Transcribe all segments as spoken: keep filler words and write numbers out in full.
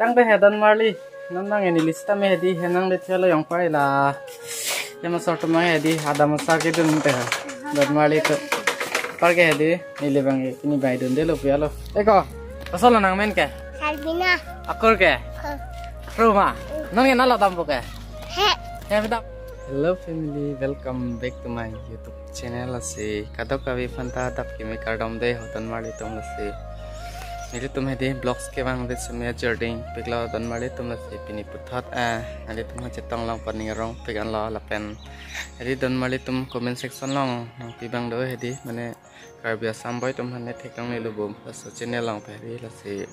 Tangte he Don Marli, non bang neli sitame hedi he nangletlo jongpai la. Hem asor atum bang hedi adam asar kedun te he. Don Marli atum. Apar ke hedi neli bang pini bai dundelo pu alo. Eko, kosonlo nangmen ke? Sarbina. Akur ke? Akur. Akur ma? Non ke nanglo dampo ke? He. He, beda. Hello family, welcome back to my YouTube channel. Lasi kadokave aphanta adap kimi kardom dei ho Don Marli atum. Lasi nelitum hedi vlogs kevang det seme ajor dingpiklo Don Marli atum. Lasi pini puthot, eh, nelitum ha chetong long paning arong pik anlo lapen hedi Don Marli atum comment section along nangpi abang do hedi, mane Karbi Assam boy atum aphan ne theklongle lo bom laso channel along pe hedi. Lasi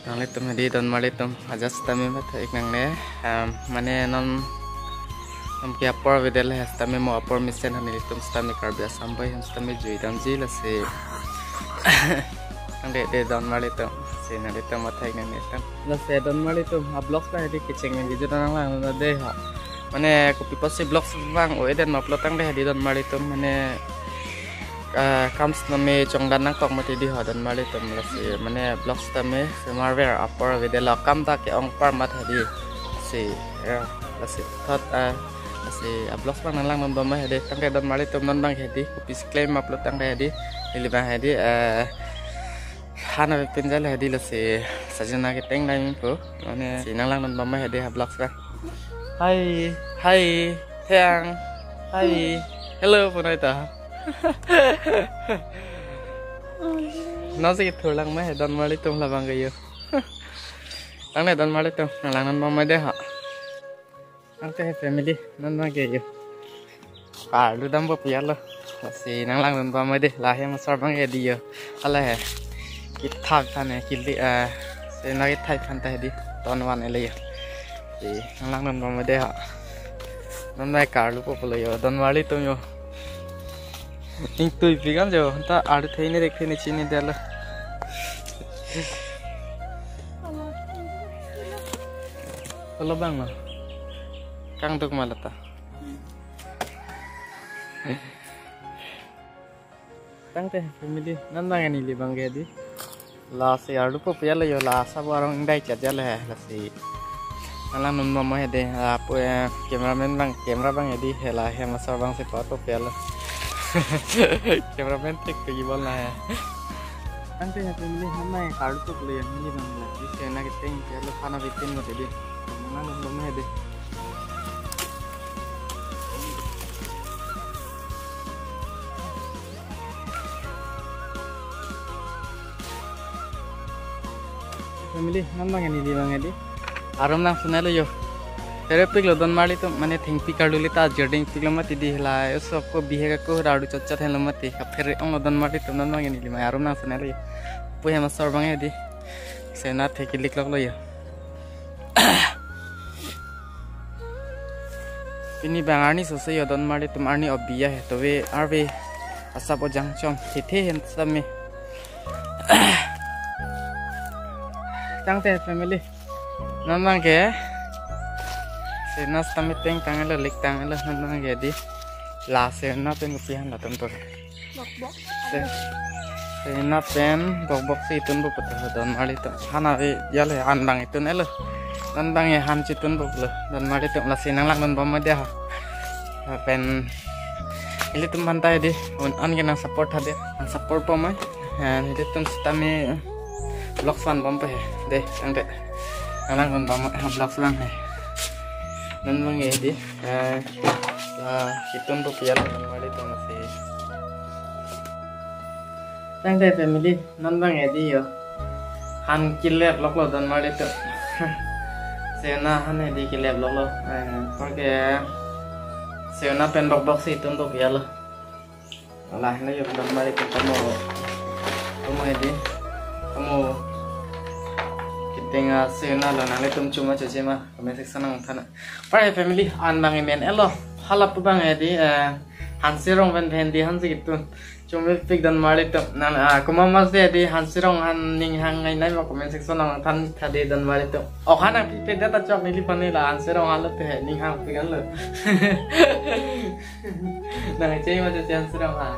nanglitum hedi Don Marli atum ajat sitame matha-ik nangne, em, mane non, non ke apor avedetlo he sitame mo apor mesen aphan nelitum sitame Karbi Assam boy atum sitame jui damji. Lasi tangte de Don Marli atum, si nanglitum matha-ik nangne tang. Lasi Don Marli atum a vlogs la hedi kecheng nang kejut nanglang dei ha. Mane kopi apotsi vlogs vang o-edet ma pulo tangte hedi Don Marli atum, mane ah, kam sitame chongdan nangkok mati di ho Don Marli atum. Lasi mane vlogs tame semarver apor avedetlo, kam ta ke-ong apar mat hedi. Si, ya, lasi thot, ah, lasi a vlogs bang nanglangdun bom hedi. Tangte Don Marli atum non bang hedi kopisi claim ma pulo tangte hedi, neli bang hedi, eh, han avepin jal hedi, lasi sajana keteng dai ko. Mane si nanglangdun bom hedi ha vlogs bang. Hi, hi, Thang. Hi. Hello, punoi ta. Non si kethur lang ma he Don Marli atum labang ke yo. Tangte Don Marli atum nanglangdun bom dei ha. Tangte he family, non bang ke yo. Karlu dampo pu alo. Lasi nanglangdun bom dei, la hem asor bang ke di yo. Hala he. Kethak thane kili, eh, sena kethai aphanta hedi ton van ele yo. Si nanglangdun bom dei ha. Non bang karlupo pulo yo Don Marli atum yo. Ingtuipik an jo, ta ardu thei ne rek thei ne chinidetlo. Hala bang ma? Kangduk ma lata. Tangte family, non bang neli bang ke di. Lasi arlupo pu alo yo, la asap arong ingdai chat jal he, lasi nanglangdun bom hedi, lapu, eh, cameraman bang, camera bang hedi, he la hem asor bang si pato pu alo. Cameraman thek ke bol na he. Tangte he family, non bang karlupo pulo yo, neli bang la. Di sena keteng pu alo, han avepin mati di. Nanglangdun bom hedi. Family, non bang neli bang hedi. Arum nangsun-etlo yo. Pherepiklo Don Marli atum, mane thengpi karlu le ta ajor dingpiklo mati di, la yo sop ko bihek ko radu chotchot henlo mati. Kaphere onglo Don Marli atum, non bang neli bang arum nangsun-etlo yo. Pu hem asor bang hedi. Sena thek kilikloklo yo. Pini bang arni sose yo Don Marli atum, arni obi ya he, tove arve asap ojang chom thethe hen sitame. Tangte family, non bang ke sena sitame teng tanglo, lik tanglo, non bang ke di. La sena pen kopi han latum to. Bokbok. Se, sena pen bokbok si itunpo puta Don Marli atum. Han ave jal he, han bang itun-etlo. Non bang ke han chitunpo pulo Don Marli atum, lasi nanglangdun bom dei ha. Lapen ilitum aphanta hedi, un an ke nang support tha dei. Nang support po mai. Eh, ilitum sitame vlogs van bom pe he. Dei, tangte. Nanglangdun bom ha vlogs bang he. Non bang ke di. Eh, la itunpo pu alo Don Marli atum lasi. Tangte family, non bang hedi yo. Han keleploklo Don Marli atum. Sena han hedi keleploklo. Eh, apar ke sena pen bokbok si itunpo pu alo. Lahelo yo Don Marli atum, tamo, tamo hedi, tamo keteng asena lo, nanglitum chuma choche ma, comment section nangthan. Apar he family, an bang men-etlo, hala pu bang hedi, eh, hanserong pen phen di hansi ketun. Chumepik Don Marli atum, nang, ah, komat masi hedi hanserong han ning hang ngai nai ma comment section nangthan tha dei Don Marli atum. O han nangpipedet ta chok, neliphan la hanserong han lote he ning hangpik anlo. Nang chei ma chei hanserong ha.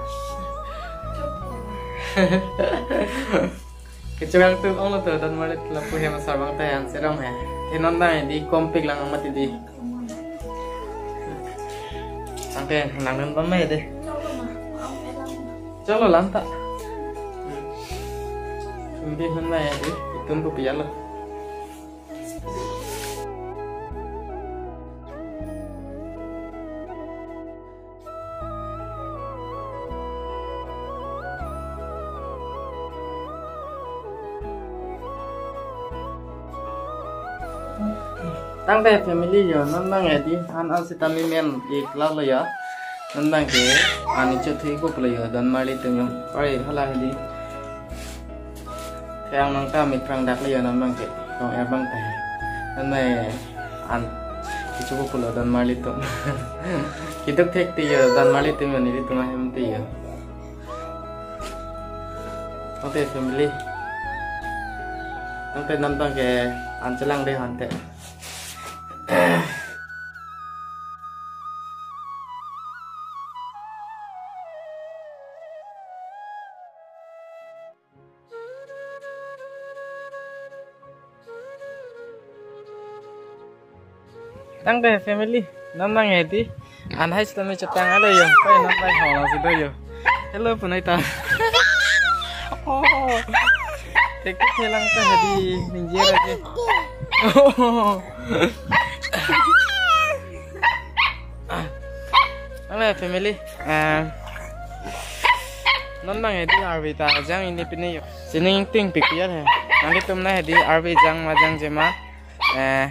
Kechokangtung onglo to, don marli lapu hem asarbang ta an serong he. Te non abang hedi kompik lang amat hedi. Tangte nang non bam hedi. Cholo lang ta. Hindi non abang hedi. Itum ko piyalo. Tangte family yo, non abang hedi, an an sitame men ik lalo yo. Non abang ke, an ichot thu ikpo pulo yo, don marli atum yo. Oi, hala hedi. Kayang nang ta mit prang dak le yo non abang ke. Kong er abang ta. Nang mai an kichuko pulo don marli atum. Kiduk thek ti yo don marli atum yo nelitum ahem ti yo. Okay, family. Nang te non abang ke an chelang de han te. Tangte family, non abang hedi. An hai sitame chetang alo yo. Pai non abang hong si do yo. Hello punai ta. Oh. Tek tek helang ta hedi ningje lagi. Oh. Ale family. Eh, non abang hedi arve ta jang ili pine yo. Sining ting pik ya he. Nanglitum na hedi arve jang ma jangje ma. Eh,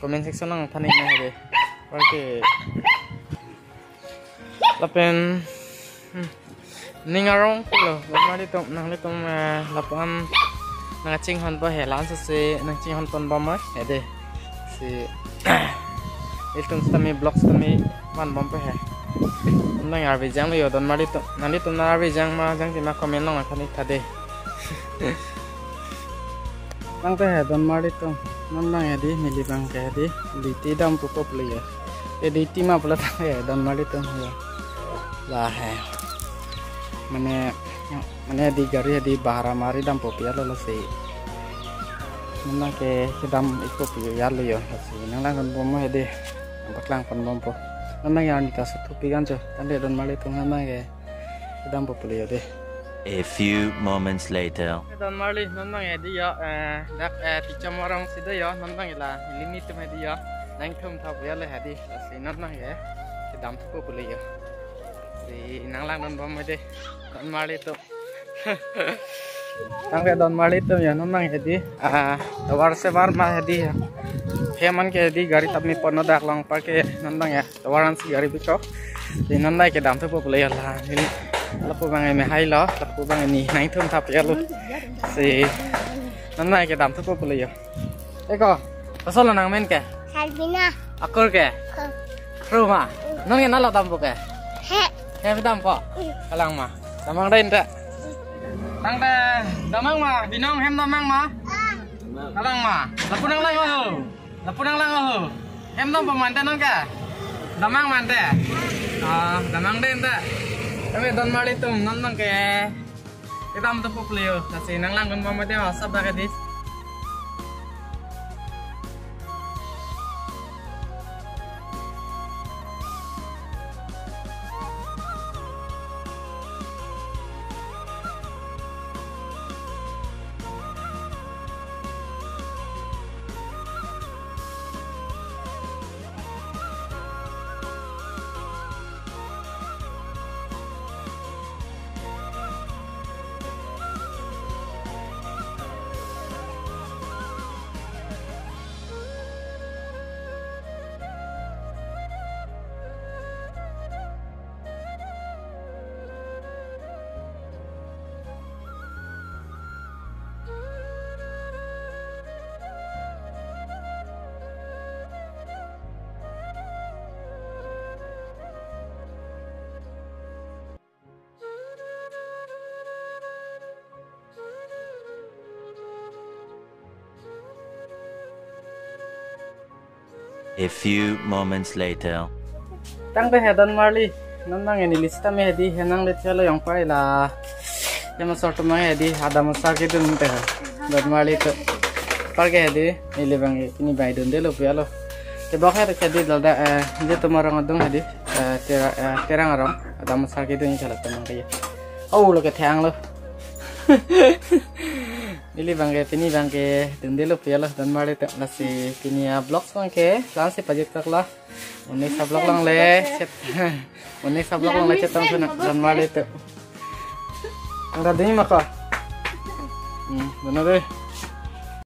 comment section nangthan ik na hedi. Okay. Lapen, hmm, ning arong pulo. Don marli atum, nanglitum, eh, lapu-an nangchinghon po he, la-an si nangchinghon pon bom he de. Si ilitum sitame vlog sitame van bom po he. Nang arve janglo yo don marli atum. Nanglitum na arve jang ma jangje ma comment nangthan ik tha de. Tangte he don marli atum. Non abang hedi, neli abang ke hedi. Duty dampo pulo yo. Hedi tima pulo tangte he don marli atum yo. La he. Mane, mane hedi gari hedi bahara mari dampo pi alo lasi. Non abang ke kedam ikpo pi alo yo lasi. Nang lang kon bom hedi. Nang paklang pon bom po. Non abang ya anita suthu pi kan cho. Tangte don marli atum non abang ke kedampo pulo yo de. A few moments later. Don marli, non abang hedi yo, eh, dak, eh, Tichom arong si do yo, non abang la, ili nelitum hedi yo, nangtum thap ya le hedi, lasi non abang ke, kedam thupo pulo yo. Si nang lang non bom hedi, don marli atum. Tangte don marli atum yo, non abang hedi, ah, tovar sevar ma hedi yo. Hem an ke hedi, gari tame pon no dak long park ke, non abang ya. Tovar an si gari bikok. Di non abang kedam thupo pulo yo la. Ini lapu abang eme hai lo, lapu abang ini nangtum thap ya lo. Si non abang kedam thupo pulo yo. Eko, kosonlo nang men ke? Salbina. Akur ke? Akur. Kru ma. Non ke nalo dampo ke? He. He dampo. Kalang ma. Damang dei ente. Tangte damang ma, binong hem damang ma. Kalang ma. Lapu nang lang ho. Lapu nang lang ho. Hem dampo ma ente non ke? Damang ma ente? Ah, damang dei ente. Kami don marli atum non abang ke. Kedam thupo pulo yo. Lasi nang lang kon bom hedi, WhatsApp dak hedi. A few moments later. Tangte he don marli, non abang ini lista me hedi, he nang le chalo yong pai la. Kemesor atum abang hedi, adam asar kedun te ha. Don marli atum. Par ke hedi, ili abang ke pini bai dundelo pu alo. Kebok hedi hedi ladak, eh, je atum arong adung hedi, eh, Tera-, eh, Terang arong. Adam asar kedun ke latum abang ke. Oh, lo kethang lo. Ili abang ke, pini abang ke dundelo pu alo, don marli atum. Lasi pini a-vlog abang ke, la-ansi pajut kak la. Next a-vlog along le, chet-, next a-vlog along le chetong thunang, don marli atum. Ang dading ma ko? Hmm, benar deh.